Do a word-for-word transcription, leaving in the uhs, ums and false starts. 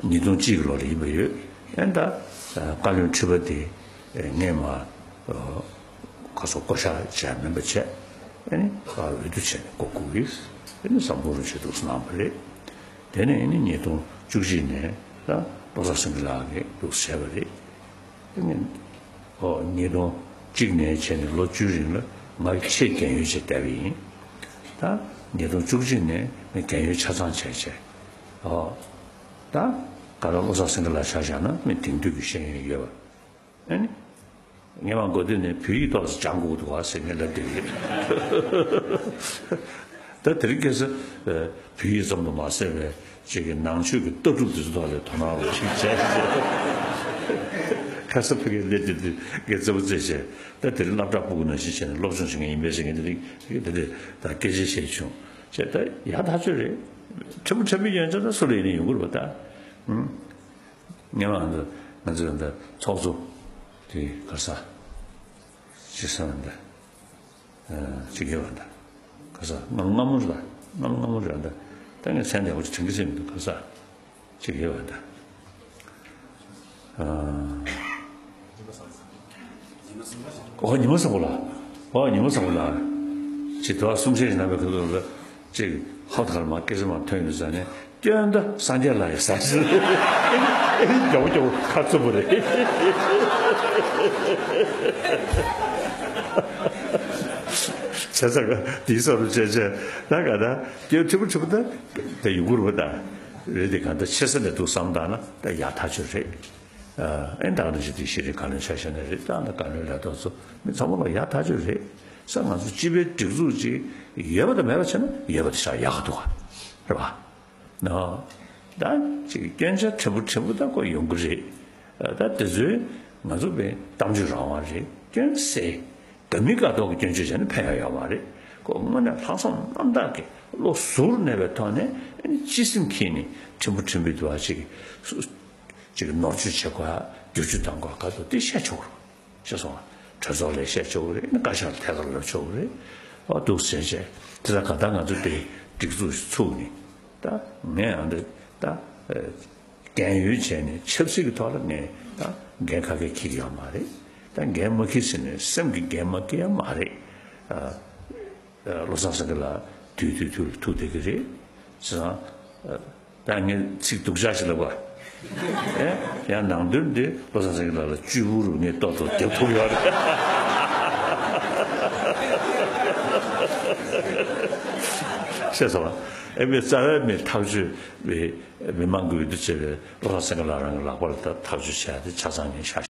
ཉིས་སྟོང་གཅིག་ལོ་ལ་ཡིན་པ་ཡོད། ཨེ་ད་བཀའ་བློན་ཁྲི་པ་དེ་ངས་མ་ག་སོ་བསྐོ་བཞག་བྱས་མིན་པ་བྱས། ཨེ་ནི་འོས་བསྡུ་བྱས་ནས་བསྐོ་བསྐོ་གིས། ཨེ་ནི་བསམ་བློ་རུ་བྱེད་འདུག་གནང་བ་རེད། དེ་ནས་ཨེ་ནི་ཉིས་སྟོང་བཅུ་གཅིག་ནས་ད་བློ་བཟང་སེང་གེ་ལགས་ཀྱིས་འདུག་བྱས་པ་རེད། ཨེ་ནི་ཨོ་ཉིས་སྟོང་གཅིག་ནས་བྱས་ནས་ལོ་བཅུའི་རིང་ལ་ང་ཆེས་རྒན་ཡོལ་བྱས་བསྡད་པ་ཡིན། ད་ཉིས་སྟོང་བཅུ་གཅིག་ནས་ངས་རྒན་ཡོལ་ཆ་ཚང་བྱས་བྱས། ཨོ་ད་ག་རེ་བློ་བཟང་སེང་གེ་ལགས་ཆ་བཞག་ན་མི་དེང་དུས་ཀྱི་ཤེས་ཡོན་ཡོད་པ། ཨེ་ནི། ངས་མ་འགོ་དུས་ནས་བོད་ཡིག་ཐོག་སྦྱང་དགོས་འདུག་ག་ཟེར་ངས་ལབ་བསྡད་ཡོད། ད་དེ་རིང་ཁ་སང་བོད་ཡིག་ཙམ་དུ་མ་ཟད་པའི་ཅིག་གི་ནང་ཆོས་ཀྱི་ལྟ་གྲུབ་དེ་ཚོ་ཐོག་ལ་དོ་སྣང་རོགས་ཞིག་བྱས། ཁ་སང་ཕ་གིར་སླེབས་དུས་དུས་ངས་རྩེད་པོ་རྩེས་བྱས། ད་དེ་རིང་སློབ་གྲྭ་སྤུ་གུ་ནང་བཞིན་བྱས་ནས་སློབ་སྦྱོང་བྱེད་མཁན་ཡིན་པས་ཟེར་མཁན་དེ་རིང་དེ་དེ་ད་སྐད་ཆ་བཤད་བྱུང་བྱས། ད་ཡག་ཐག་ཆོད་རེད། ཕྲན་བུ་ཕྲན་བུ་ཡོན་ཆབ་ད་སུ་ལ་ཡིན་ན་ཡོང་གི་རེད་པ་ད། ངས་མ་འདི་ང་ཚོའི་འདི་ཚོགས་གཙོ་དེ་ག་ས་ཅི་ས་འདི་ཅི་གེ་བ་འདི་ག་ས་སྔ་སྔ་མོ་ར་སྔ་མོ་སྔ་མོ་ར་འདི་ད་ངས་མཚན་དེ་འོ་དྲན་གི་སེམས་འདུག་ག་ས་ཅི་གེ་བ་འདི། ཨོ་ཉི་མ་བཟང་པོ་ལགས། ཨོ་ཉི་མ་བཟང་པོ་ལགས། ཅི་དོ་གསུང་བཤད་ཞིག་གནང་བའི་ཁ་ཐུག་ལ་ཅིག་ཧོབ་ཐར་མ་སྐད་ཆ་མ་ཐོན་ཡོང་ཟ་ནས་སྐྱོན་ད་སངས་རྒྱས་ལ་ཡི་ཟ་ཞིག་ཨེ་ནི་རྒྱ་བོ་རྒྱ་བོ་ཁ་རྩུབ་པོ་རེད། བྱས་ཙང་དེའི་ས་རུ་བྱས་བྱས་ད་ག་ད་སྐྱོན་ཁྲི་པོ་ཁྲི་པོ་ད་ད་ཡོང་གི་རེད་པ། ད་རེད་དེ་ག་ད་ཆེ་ས་ནས་འདུག་བསམ་བཏང་ན་ད་ཡག་ཐག་ཆོད་རེད། ཨེ་ད་ག་ནང་བཞིན་དེ་ཤེས་རིག་བཀའ་བློན་ཆ་བཞག་ནས་རེད། ད་ད་བཀའ་བློན་ལས་ཐོག་ཚོ་མི་ཚང་མ་ལ་ཡག་ཐག་ཆོད་རེད། ས་ང་ཚོ་སྤྱི་པའི་སྒྲིག་འཛུགས་ཅིག་ཡོད་པ་དང་མེད་པ་བྱས་ན་ཡོད་པ་དེ་ཤ་ཡག་ག་འདུག་ག་རེད་པ། ནོ། ད་ཅིག་སྐྱོན་ཆ་ཕྲན་བུ་ཕྲན་བུ་ད་ཁོ་ཡོང་གི་རེད། ད་དེ་ཚོའི་ང་ཚོ་པའི་གཏམ་བརྗོད་རང་དབང་རེད། སྐྱོན་སེ། འདྲ་མིན་དགའ་ཐོག་གི་སྐྱོན་བརྗོད་བྱས་ན་ཕན་ཡོན་ཡོད་མ་རེད། ཁོ་དངོས་གནས་ལྷག་བསམ་རྣམ་དག་གིས་བློ་གཟུར་གནས་པའི་ཐོག་ནས་ཨ་ནི་སྤྱི་སེམས་ཁྱེར་ནས་ཕྲན་བུ་ཕྲན་བུའི་དུ་བ་ཅིག་ཅིག་ནོར་བཅོས་བྱེད་དགོས་ཡ་བསྒྱུར་བཅོས་གཏང་དགོས་ཡ་ག་ཚོད་དེ་བཤད་ཆོག་གི་རེད། ཤེས་སོང་ང་། གྲོས་ཚོགས་ལ་བཤད་ཆོག་གི་རེད། ཨ་ནི་བཀའ་ཤག་ལ་ཐད་ཀར་ལབ་ཆོག་གི་རེད། ཨ་འདུག་ཟེར་བྱས་དེ་ལ་ག་ད་ང་ཚོ་དེ་སྒྲིག་འཛུགས་ཤིག་ཚུགས་ནས་ད་ངས་ཨ་འདི་ད། རྒན་ཡོལ་བྱས་ནས་ཆབ་སྲིད་ཀྱི་ཐོག་ལ་ངས་ད་འགན་ཁ་ཁེ་འཁྱེར་ཡོད་མ་རེད། ད་འགན་མ་འཁྱེར་ཟེར་ནས་སེམས་ཀྱི་འགན་མ་འཁྱེར་ཡ་མ་རེད། ཨ་ཨ་བློ་བཟང་སེང་གེ་ལགས་དུས་དུས་དུས་ལ་ཐུག་བསྡད་ཀྱི་རེད། བྱས་ཙང་ཨ་ད་ངས་ཚིག་སྡུག་ཅག་ཞིག་ལབ་པ། ཨེ་ཡང་ནང་དོན་འདི་བློ་བཟང་སེང་གེ་ལགས་ལ་བཅུ་པོ་རུ་ངས་ཏོག་ཏོག་རྒྱབ་ཐུབ་ཡོད་རེད། ཤེས་སོང་ཨ། ཨེ་མི་རྩ་བའི་མི་ཐག་གཅོད་པའི་མི་མང་གི་འོས་བསྡུ་བྱས་པའི་བློ་བཟང་སེང་གེ་ལགས་རང་གི་ལག་པ་ལ་ད་ཐག་གཅོད་བྱས་ཏེ་ཆ་ཚང་ངས་བཞག